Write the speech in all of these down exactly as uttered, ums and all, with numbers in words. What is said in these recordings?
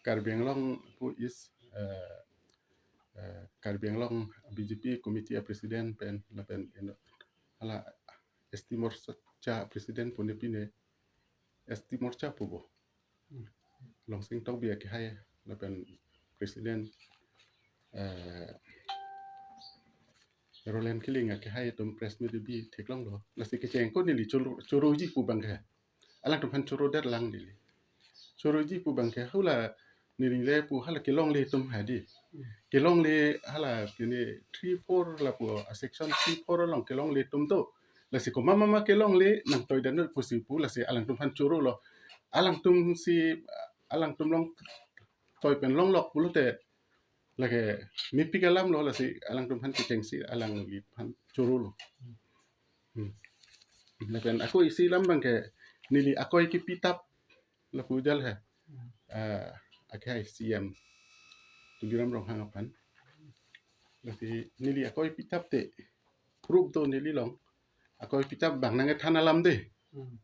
Karbi Anglong pu is, eh, eh, Karbi Anglong B J P committee a president pen lapen ino hala S T Morcha president pune pine S T Morcha pubo. Hmm. Longsing Tokbi akehai lapen president, eh, Roland Killing akehai atum press meet bi theklonglo. Lasi kecheng ko neli choro, choroji pu abangke alangtum aphan choro det lang neli. Choroji pu abangke hula neli le pu hala kelongle atum hadi. Hmm. Kelongle hala kini three four lapu a section three four along kelongle atum do. Lasi komat mama kelongle nangtoi dan pusi pu lasi alangtum aphan chorolo. Alangtum si alangtum along toi pen longlok pulote lake mepik alamlo, lasi alangtum aphan kechengsi alangliphan chorolo. Hmm. Lapen ako isi alam abangke neli akoi kepitap lapu jal he. Hmm. Ah, akehai C M Tuliram Ronghang aphan. Lasi neli akoi pitap te proof do neli along. Akoi pitap bang nangkethan alam de. Hmm.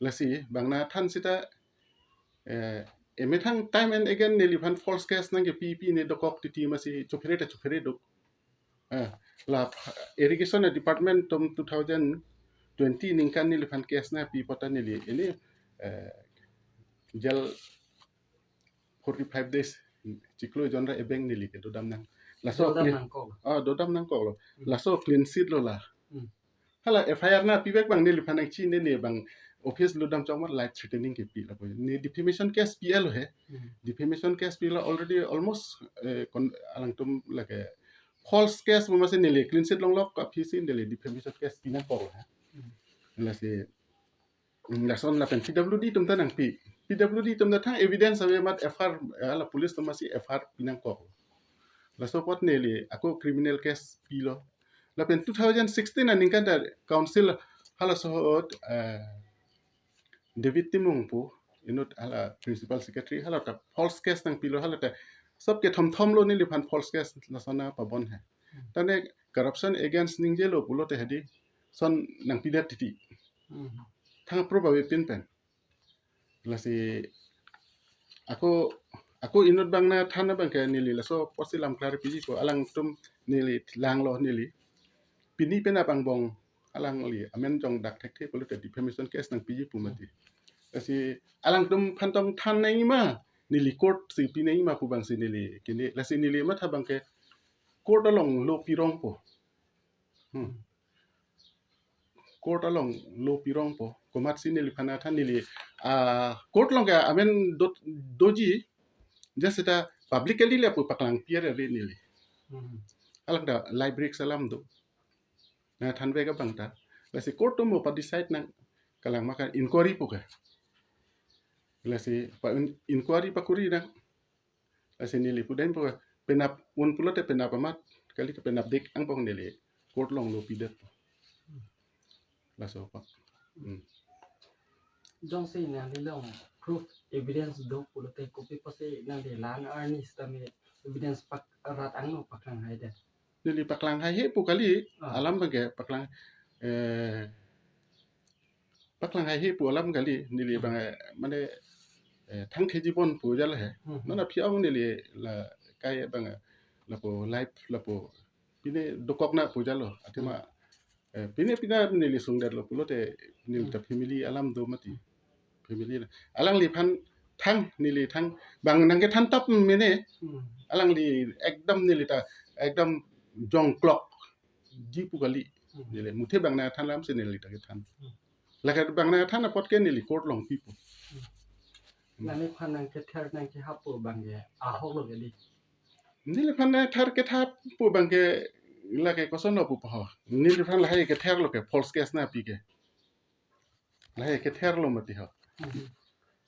Lasi bang nangthan seta, eh, emethang time and again neliphan false case nangkepi pi ne dokok titi masi chokhere ta chokhere dok. Eh, la irrigation department atum two thousand twenty ningkan neliphan case nangpi apot ta neli ini, eh, jail forty five days chiklo jonra ebeng neli ke dodam nang. Laso Dodam clean, nangkok. Ah, dodam nangkoklo. Hmm. Laso clean sheet lo la. Hmm. Hala F I R nangpivek abang neliphan nangchini ne bang office lo dam chok amat life threatening kepi lapu. Ne defamation case pilo he. Hmm. Defamation case pilo already almost, eh, kon, alangtum lake false case pu masi neli clean sheet longlok aphi si neli defamation case pi nangkok he. Hmm. Lasi, mm, lason lapen P W D atum ta nangpi. P W D atum ta thang evidence ave amat F I R, eh, hala police atum masi F I R pi nangkok. Laso apot neli ako criminal case pilo. Lapen two thousand sixteen aningkan ta council halaso ahut, eh, David Timung pu inut hala principal secretary hala ta false case nangpilo, hala ta sob kethom thom lo neliphan false case lason nangpabon he. Hmm. Tane corruption against ningjelo pulote hadi son nangpidet titi. Hmm. Thang approve ave pin pen. Lasi ako, ako inut bang nangthan abangke neli laso apotsi lam clarify ko, alangtum neli langlo neli. Pini penap angbong alangli amen jongdak thekthe pulote defamation case nangpiji pu mati. Lasi alangtum aphan tong than nangji ma, neli court si pi nangji ma pu abangsi neli kini, lasi neli matha abangke court along lo pirongpo. Hmm. Court along lo pirongpo. Komatsi neliphan nangthan neli, ah, court along ke amen do, doji, just seta publicly lapu paklangpi ave neli. Hmm. Alangta library salam do. Nangthanvek abang ta. Lasi court atum mo pa-decide nang kalang maka inquiry pu ke. Lasi pa in-, inquiry pakuri nang. Lasi neli pudam pu ke penap un pulote penap amat kali ke penap dik angbong neli court along lo pidet. Laso pa. Hmm. Jongsi nangli along proof evidence do pulote kopi apotsi nangli lang arni sitame evidence pak rat angno paklang haidet? Neli paklang haihe pu kali, ah, alam abangke paklang, eh, paklang haihe pu alam kali, neli abang, eh, mane, eh, thang khejibon pu jal he. Hmm. Non aphi ong neli la kai abang, eh, lapu life lapu pine dokok na pu jalo. Athema, hmm, eh, pine pine neli sungdetlo pulote neli ta, hmm, family alam do mati. Family na. Alangliphan thang neli thang bang nangkethan tap mene. Hmm. Alangli ekdam neli ta ekdam jongklokji pu kali. Hmm. Neli muthe bang nangthan alam si neli ta kethan. Hmm. Lake bang nangthan apot ke neli court along pipo. Hmm. Nangliphan nangkether nangkehap pu abangke ahok lo kali. Neliphan nangther kethap pu abangke lake kosonlo pu paho. Neliphan lahai ketherlo ke false case nangpi ke. Lahai ketherlo mati ho. Mhm.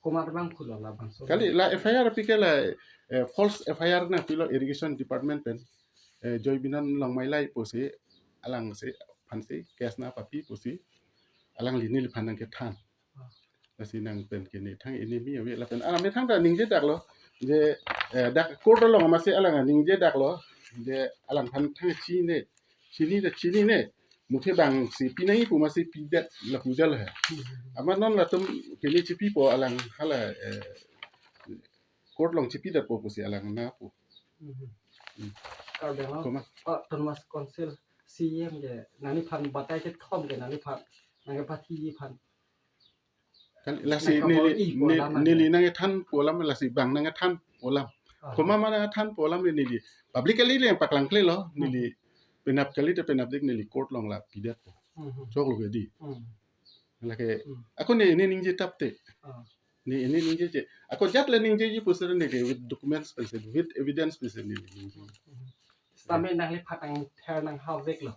Komat abang pulo labangso? Kali la F I R pi ke la, eh, false F I R nangpilo irrigation department pen, eh, Joy Binon Longmailai pusi alangsi aphansi case nangpapi pusi alangli neliphan nangkethan. Ah. Lasi nang pen kini thang ini mi awi lapen alam ethang ta ningjedaklo je, eh, dak court along amatsi alang ningjedaklo je alangphan thang chini, chini ta chinine, muthe bangsi pi nangji pu amatsi pidet lapu jal he. Hmm. Amat non latum kini chipipo alang hala, eh, court along chipidetpo pusi alang nangpu. Mhm. Hmm. Karbi Anglong, Koma. Autonomous Council C E M ke nangliphan batai kethom ke nangliphan nangkepathi aphan. Kan lasi nangkabo neli, i pu ne-, alam neli ane. Nangkethanpo alam lasi bang nangkethanpo alam. Aha. Koma ma nangkethanpo alam neli. Publicly le paklangklelo, hmm, neli penap kali te penapdik neli court along la pidetpo. Mhm. Choklo ke dei. Hmm. Lake, hmm, ako ne, ne ningje tap te. Ah. Ne, ne ningjeje. Ako jat le ningjeji pusi neli with documents pusi, with evidence pusi neli ningje. Mhm. Sitame nangliphan nangther nanghap veklo.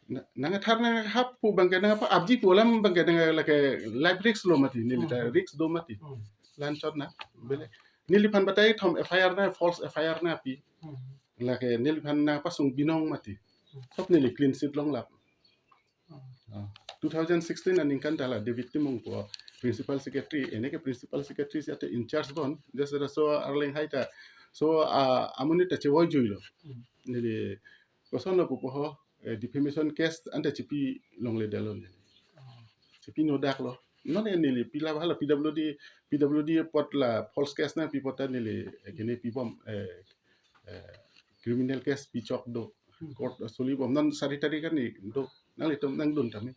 Na-, nangther nanghap pu abangke nangpa apji pu alam abangke nang lake life risk lo mati neli ta, hmm, risk do mati. Hmm. Lanchot na. Hmm. Bele. Neliphan batai kethom F I R na, false F I R nangpi. Hmm. Lake neliphan nangpasung binong mati. Hmm. Sop neli clean sheet longlap. Hmm. Ah. Two thousand sixteen aningkan ta la David Timung pu Principal Secretary, ene ke Principal Secretary si ate in charge bon, just laso arleng hai ta. So, ah, amonit ta chevoijuilo. Hmm. Neli, kosonlo pupo ho, eh, defamation case anta chipi longledetlo neli. Oh. Chipi nodaklo. Non neli pila hala P W D, P W D apot la false case nangpi apot ta neli, eh, kene pibom, eh, eh, criminal case pichok do. Hmm. Court solibom non sari tarik kan ni do. Nanglitum nangdun tame.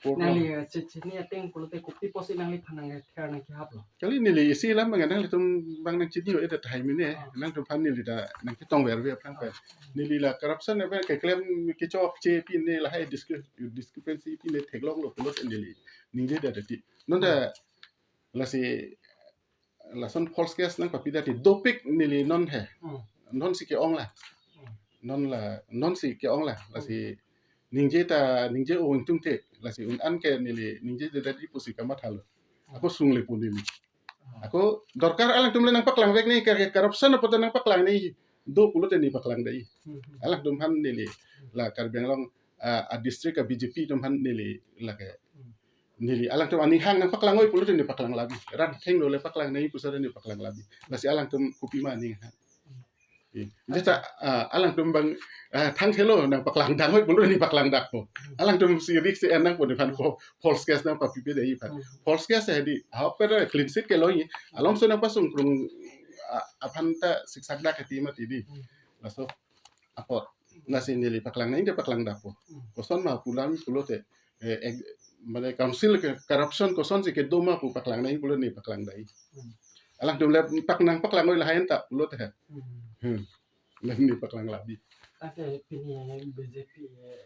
Court nangli, lo, eh, che-, chini ateng pulote kopi pusi nangliphan nangther nangkehaplo? Kali neli isi alam abang nanglitum abang nangchini ho eda tahai mene. Ah. Nangtumphan neli ta nangketong verve aphrang pen. Ah. Neli la corruption ave keklem kechokche pi ne lahai discre-, discrepancy pi ne theklonglo pulote neli ningjedet ti. Non ta, hmm, lasi lason false case nangpapidet ti dopik neli non he. Hmm. Non si ke-ong la. Hmm. Non la, non si ke-ong la. Lasi, hmm, ningje ta, ningje o ingtungte. Lasi un-an ke neli ningjejedet ti pusi kamathalo. Hmm. Ako sunglepo neli. Hmm. Ako dorkar alangtum le nangpaklang vek ne ke, ke corruption apot ta nangpaklang ne do pulote ne paklang dei. Hmm. Alangtumphan neli la Karbi Anglong, ah, a district a B J P atumphan neli lake. Hmm. Neli alangtum aning hang nangpaklang oi pulote ne paklang labi. Rat thengno le paklang nangji pusi ne paklang labi. Lasi alangtum kopima aning hang. Eh, jata, ah, alangtum abang, ah, thangthelo nangpaklang dang oi pulote ne paklang dakpo. Alangtum si risk si en nangpo nephan ko false case nangpapipe dei aphan. Hmm. False case he dei. Ahok pen clean sheet ke lo ngi. Alongsi nangpasung krung, ah, aphan ta siksak dak heti mati dei. Hmm. Laso apot. Lasi neli paklang nangji te paklang dakpo. Hmm. Koson ma pu alam pulote, eh, ek-, mane council ke corruption kosonsi kedo ma pu paklang nangji pulote ne paklang dei. Hmm. Alangtum le pak nangpaklang oi lahai anta pulote he. Hmm. Hmm. Lahen ne paklang labi. Ante pini B J P, eh,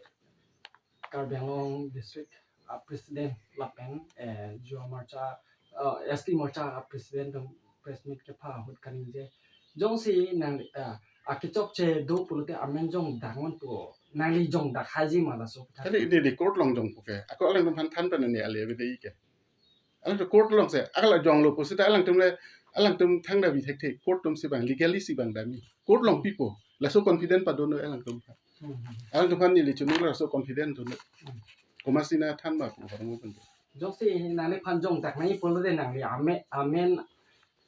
Karbi Anglong District a President lapen, eh, Yuva Morcha, eh, S T Morcha a President atum press meet kepha ahut kaningje. Jongsi nang, eh, akechokche do pulote amen jongdaknon pu, nangli jongdak haiji ma laso aphuthak? Kali neli court along jongpo ke. Ako alangtumphan than pen ne ale ave dei ke. Alangtum court alongsi, akala jonglo pusita alangtum le, alangtum thangta bi thekthe, court atumsi bang, legally si bang damji. Court along pipo, laso confident padon noi alangtum. Hmm. Alangtumphan neli chunung laso confident do noi. Hmm. Komatsi nangthan ma pu hormu pen. Jongsi nangliphan jongdak nangji pulote nangli ame-, amen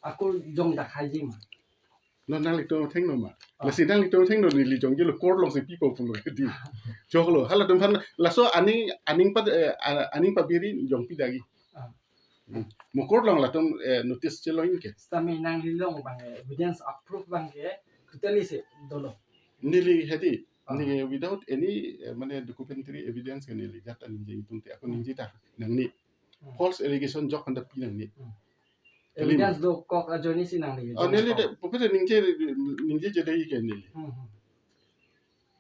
ako jongdak haiji ma? Non nanglitum thengno ma. Ah. Lasi nanglitum thengno neli jongjelo court alongsi pipo pulo ke dei. Choklo. Halatumphan laso aning, aning pa, eh, a-, aning pabiri jongpi dagi. Ah. Hmm. Mo court along latum, eh, notice chelo ngi ke. Sitame nangli along abang, eh, evidence approve abangke totally si dolo. Neli he dei. Ah. Neli without any, eh, mane documentary evidence ke neli jat ta ningje ingtungte ako, hmm, ningje ta nangne. Hmm. False allegation ajok aphan ta pi nangne. Hmm. Kali ma. Evidence dokok ajoine si nangli. Oh, neli de, pupe de ningje, ningjeje dei ke neli. Hmm, hmm.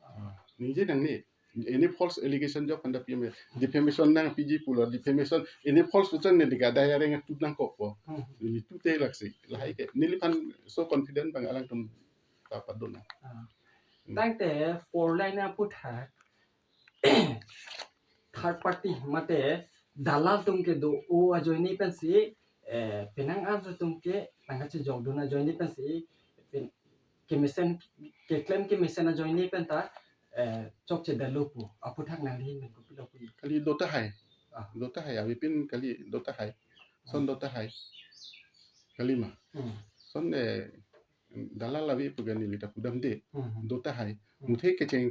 Ah, ningje nangne. Any false allegation ajok aphan ta pi me. Defamation nangpiji pulo, defamation, any false puson neli ke adai areng tu nangkokpo. Hmm. Neli tute laksi. Lahai ke. Neliphan so confident abang alangtum ta padon nang. Ah. Hmm. Tangte four lane aphuthak third party mate dalal atum kedo-o ajoine pensi, eh, penang arju atum ke nangkachejokdun ajoine pensi, pen kemesen, keklem kemesen ajoine penta, eh, chokchedetlo pu aphuthak nangli ahin pen kopilo pu? Kali do tahai. Ah. Do tahai, avepin kali do tahai. Son, hmm, do tahai. Kali ma. Hmm. Son, eh, dalal ave pu ke neli ta pudamde. Hmm. Do tahai. Hmm. Muthe kecheng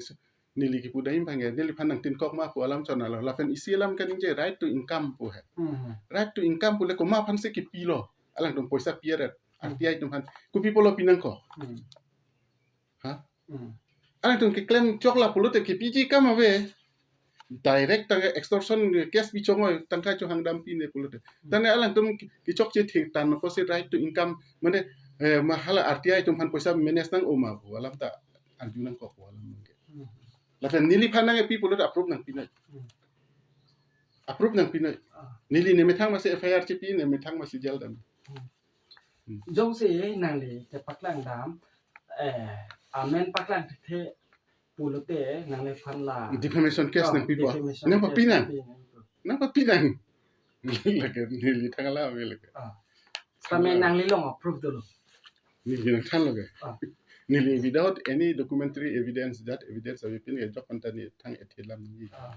neli kipudam abangke, neliphan nangtinkok ma pu alam chonalo. Lapen isi alam kaningje right to income pu he. Hmm. Right to income pu le komat aphansi kipilo? Alangtum poisa pi-et. R T I atum aphan. Kopi pulo pinangkok. Hmm. Ha? Hmm. Alangtum keklem choklo pulote kepiji akam ave. Direct tangka extortion case pi chongoi, tangka chohang dam pine pulote. Hmm. Tangte alangtum ke-, kechokche thektan ko se right to income, mane, eh, ma hala R T I atum aphan poisa manage nang-o ma pu alam ta arju nangkok pu alam ke. Hmm. Lapen neliphan nangpi pulote approve nangpinoi. Hmm. Approve nangpinoi. Ah. Neli nemethang masi F I R chepi, nemethang masi jail dam. Hmm. Hmm. Jongsi nangli kepaklang dam, eh, amen paklang thekthe pulote nangliphan la defamation case, oh, nangpipo. Defamation case nangpapi nang. Nangpi nang. Nangpapi nang. Lake neli thang alam ke lake. Ah. Same nangli along approve dolo. Neli nangthanlo ke. Ah. Neli without any documentary evidence, that evidence avepin ke jok anta neli thang ethe alam neli. Ah.